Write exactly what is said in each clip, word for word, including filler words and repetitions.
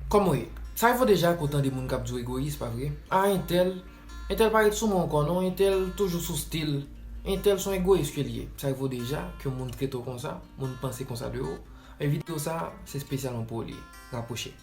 Kòman w ye? Sa rive w deja ke w tande moun k ap di w egoyis, pa vre? A, entèl, entèl pa ret sou mwen ankò non, entèl toujou sou stil, entèl se yon egoyis ke l ye. Sa rive w deja ke moun trete w konsa, moun panse konsa de ou? E videyo sa, se espesyalman pou ou li ye. Rapwoche.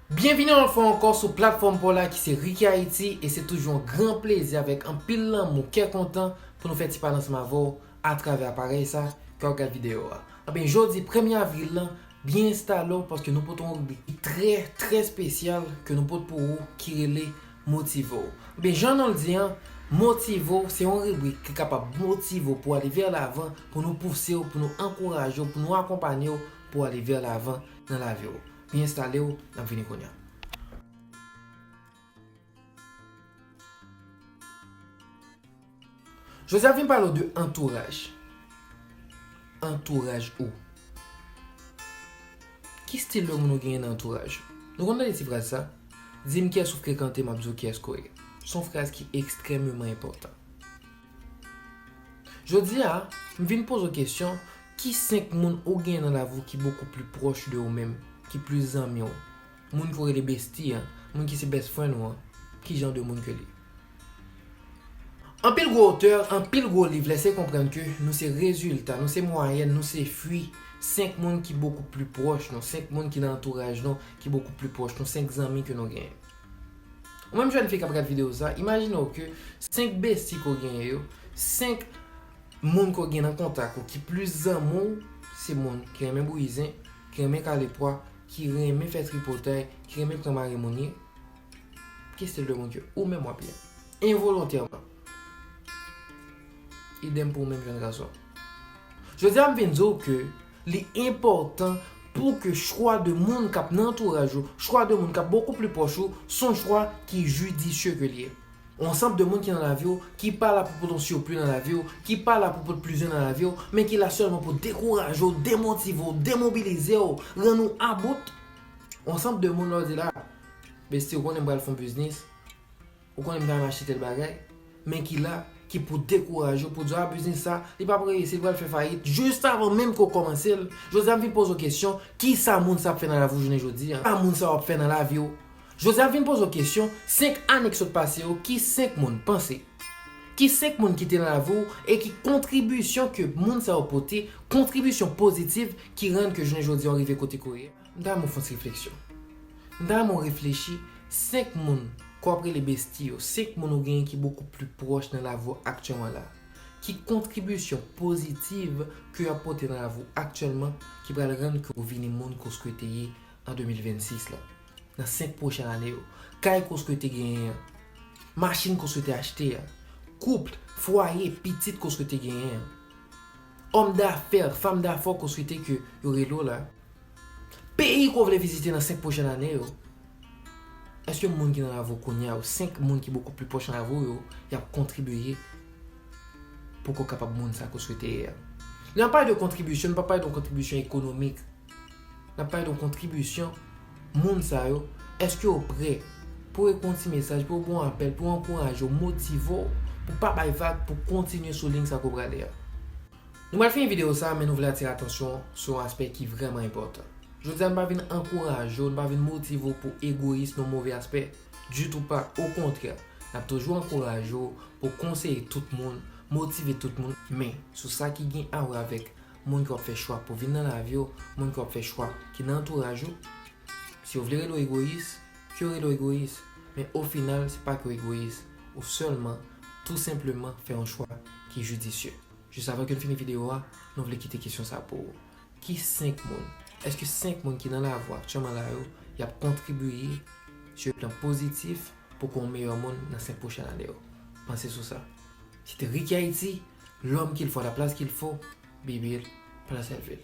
Byenvini yon lòt fwa ankò sou platfòm pa w la ki se Ricky Haiti, e se toujou yon gran plezi avèk anpil lanmou, kè kontan pou nou fè ti pale ansanm avè w atravè aparèy sa ke w ap gad videyo a. Anben, jodi premye avril lan, byen enstale w paske nou pote yon ribrik ki trè, trè espesyal ke nou pote pou ou ki rele Motive w. Anben, jan non l di an, Motive w se yon ribrik ki kapab motive w pou ale vè lavan, pou nou pouse w, pou nou ankouraje w, pou nou akonpanye w pou ale vè lavan nan lavi w. Byen enstale w, n ap vini kounye a. Jodi a vin pale w de antouraj. Antouraj ou. Ki stil de moun ou genyen nan antouraj ou? Nou konn tande ti fraz sa, di m kiyès ou frekante, m ap di w kiyès ke w ye. Se yon fraz ki ekstrèmeman enpòtan. Jodi a, m vin poze w kesyon, ki senk moun ou genyen nan lavi w ki bokou pli pwòch de ou menm, ki plis zanmi w? Moun ke w rele besti an, moun ki se best friend ou an, ki jan de moun ke l ye? Anpil gwo otè, anpil gwo liv lèse konprann ke nou se rezilta, nou se mwayèn, nou se fwi senk moun ki bokou pli pwòch nou, senk moun ki nan antouraj nou, ki bokou pli pwòch nou, senk zanmi ke nou genyen. Ou menm jèn fi k ap gad videyo sa, imajine w ke senk besti ke w genyen yo, senk moun ke w gen nan kontak ou ki plis zanmi w, se moun ki renmen bouyi zen, ki renmen kale pwa, ki renmen fè tripotay, ki renmen pran mari moun ye. Ki stil de moun ke ou menm w ap ye? Envolontèman. Idèm pou ou menm jèn gason. Jodi a m vin di w ke li enpòtan pou ke chwa de moun k ap nan antouraj ou, chwa de moun k ap bokou pli pwòch ou, se yon chwa ki jidisye ke l ye. Yon ansanm de moun ki nan lavi w, ki pa la pou pote yon sipli nan lavi w, ki pa la pou pote plizyè nan lavi w, men ki la sèlman pou dekouraje w, demotive w, demobilize w, rann ou about. Yon ansanm de moun lè w di la, besti, ou konnen m pral fè yon biznis, ou konnen m ta renmen achte tèl bagay, men ki la, ki pou dekouraje w, pou di w, a, biznis sa, li p ap reyisi, li pral fè fayit, jis avan menm ke w kòmanse l. Jodi a, m vin poze w kesyon, kisa moun sa ap fè nan lavi w jounen jodi a? Kisa moun sa yo ap fè nan lavi w? Jodi a, m vin poze w kesyon, senk ane ki sot pase yo, ki senk moun, panse, ki senk moun ki te nan lavi w e ki kontribisyon ke moun sa yo pote, kontribisyon pozitiv ki rann ke jounen jodi a w rive kote ke w ye? M ta renmen w fè yon ti refleksyon. M ta renmen w reflechi, senk moun ke w ap rele besti yo, senk moun ou genyen ki bokou pli pwòch nan lavi w aktyèlman la. Ki kontribisyon pozitiv ke y ap pote nan lavi w aktyèlman ki pral rann ke w vini moun ke w swete ye an de mil vennsis la? Nan senk pwochèn ane yo, kay ke w swete genyen an, machin ke w swete achte a, koup, fwaye, pitit ke w swete genyen an, òm dafè, fanm dafè ke w swete ke yo rele w la, peyi ke w vle vizite nan senk pwochèn ane yo, èske moun ki nan lavi w kounye a yo, senk moun ki bokou pli pwòch nan lavi w yo, y ap kontribiye pou ke w kapab moun sa ke w swete ye a? Lè n ap pale de kontribisyon, nou pa pale de yon kontribisyon ekonomik. N ap pale de yon kontribisyon moun sa yo. Èske w prè pou w ekri yon ti mesaj, pou w ba w apèl, pou w ankouraje w, motive w, pou w pa bay vag, pou w kontinye sou liy sa ke w prale a? Nou pral fini videyo sa, men nou vle atire atansyon sou yon aspè ki vrèman enpòtan. Jodi a, nou pa vin ankouraje w, nou pa vin motive w pou egoyis nan yon move aspè. Ditou pa. Okontrè, n ap toujou ankouraje w pou w konseye tout moun, motive tout moun, men sou sa ki gen a wè avèk moun ke w ap fè chwa pou vin nan lavi w, moun ke w ap fè chwa ki nan antouraj ou, si yo vle rele w egoyis, ke yo rele w egoyis. Men ofinal, se pa ke w egoyis, ou sèlman, tou senpleman, fè yon chwa ki jidisye. Jis avan ke n fini videyo a, nou vle kite kesyon sa pou ou. Ki senk moun? Èske senk moun ki nan lavi w aktyèlman la yo, y ap kontribiye sou plan pozitif pou ke w yon meyè moun nan senk pwochèn ane yo? Panse sou sa. Se te Ricky Haiti, l'homme qu'il faut à la place qu'il faut, Bibil, Plas Èlvil.